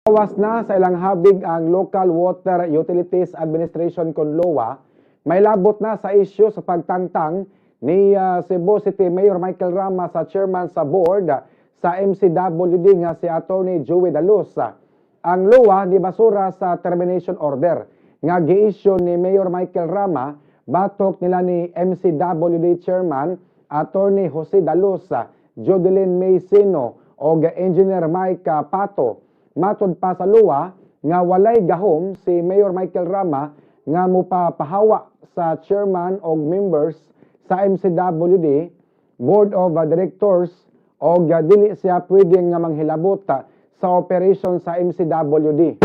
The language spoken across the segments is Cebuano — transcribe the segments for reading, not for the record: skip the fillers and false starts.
Gawas na sa ilang habig ang Local Water Utilities Administration kon LOA, may labot na sa isyu sa pagtangtang ni Cebu City Mayor Michael Rama sa chairman sa board sa MCWD nga si Attorney Joey Daluz. Ang LOA ni basura sa termination order nga gi-issue ni Mayor Michael Rama batok nila ni MCWD Chairman Attorney Jose Daluz, Judeline May Seno o Engineer Mike Pato. Matod pa sa LOA nga walay gahom si Mayor Michael Rama nga mupapahawa sa chairman og members sa MCWD Board of Directors og dili siya pwede nga manghilabot sa operation sa MCWD.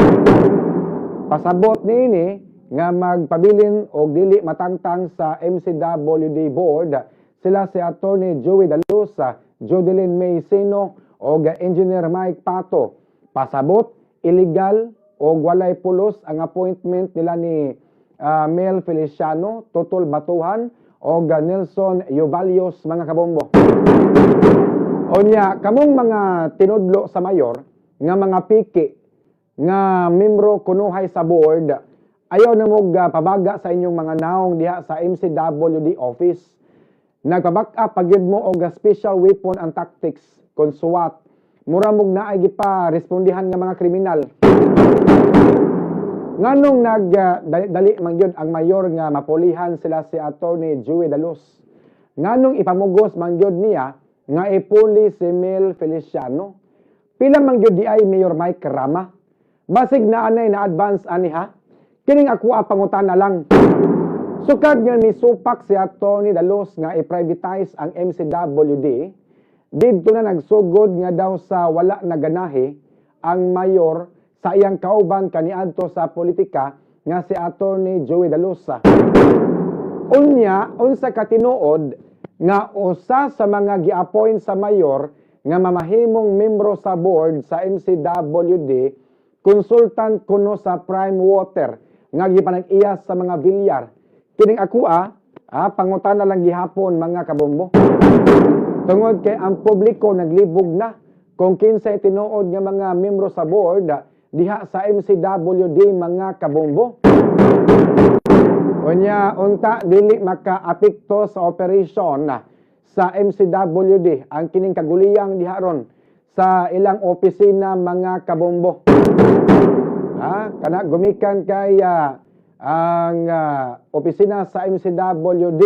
Pasabot niini nga magpabilin og dili matangtang sa MCWD board sila si Attorney Joey Daluz, Judeline May Seno og Engineer Mike Pato. Pasabot, illegal o walay pulos ang appointment nila ni Mel Feliciano, Tutol Batuhan o Nelson Yuvalios, mga kabombo. Unya, kamong mga tinudlo sa mayor, nga mga piki, nga membro kunuhay sa board, ayaw na mo pabaga sa inyong mga naong diha sa MCWD office. Nagpa-back up pag mo og special weapon and tactics kon SWAT. Mura mog naay gipa respondihan nga mga kriminal. Nganong nag dali, dali man gyud ang mayor nga mapulihan sila si Attorney Joey Daluz? Nganong ipamugos man gyud niya nga ipuli si Mel Feliciano? Pila man gyud di ay Mayor Mike Rama? Basig na anay na advance ani ha? Kining ako ang pangutana lang. Sukad nga ni supak si Attorney Daluz nga i-privatize ang MCWD, didto na nagsugod nga daw sa wala na ganahi ang mayor sa iyang kauban kaniadto sa politika nga si Attorney Joey Daluz. Unya, unsa ka tinuod nga usa sa mga gi-appoint sa mayor nga mamahimong membro sa board sa MCWD, consultant kuno sa Prime Water nga gipanag-iya sa mga Villar? Kining ako pangutana lang gihapon, mga kabombo. Tungod kay ang publiko naglibog na kung kinsay tinuod nga mga membro sa board diha sa MCWD, mga kabombo. Unya, unta dili makaapekto sa operation sa MCWD ang kining kaguliyang diha ron sa ilang opisina, mga kabombo. Kana gumikan kay ang opisina sa MCWD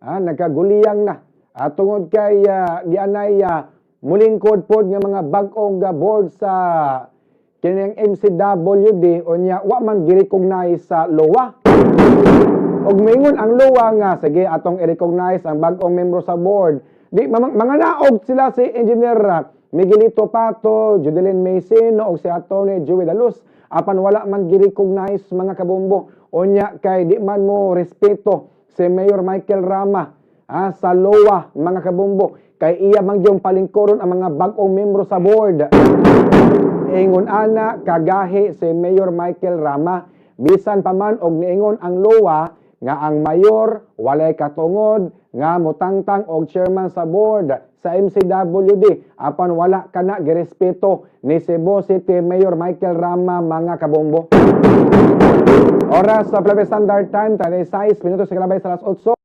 nagkaguliyang na tungod kay di anay mulingkod pod nga mga bag-ong board sa kining MCWD, unya wa man gi-recognize sa LOA. Og moingon ang LOA nga sige, atong i-recognize ang bag-ong membro sa board. Di mga naog sila si Engineer Miguelito Pato, Judeline Mason og si Attorney Joey Daluz apan wala man gi-recognize, mga kabombo. Unya kay di man mo respeto si Mayor Michael Rama sa LOA, mga kabombo, kay iya man gyud palingkuron ang mga bag-ong membro sa board. Ingon ana kagahi si Mayor Michael Rama bisan pa man og niingon ang LOA nga ang mayor walay katungod nga mutangtang og chairman sa board sa MCWD, apan wala kana girespeto ni Cebu City Mayor Michael Rama, mga kabombo. Oras sa Philippine Standard Time, 36 minutos sa kalabay sa alas 8.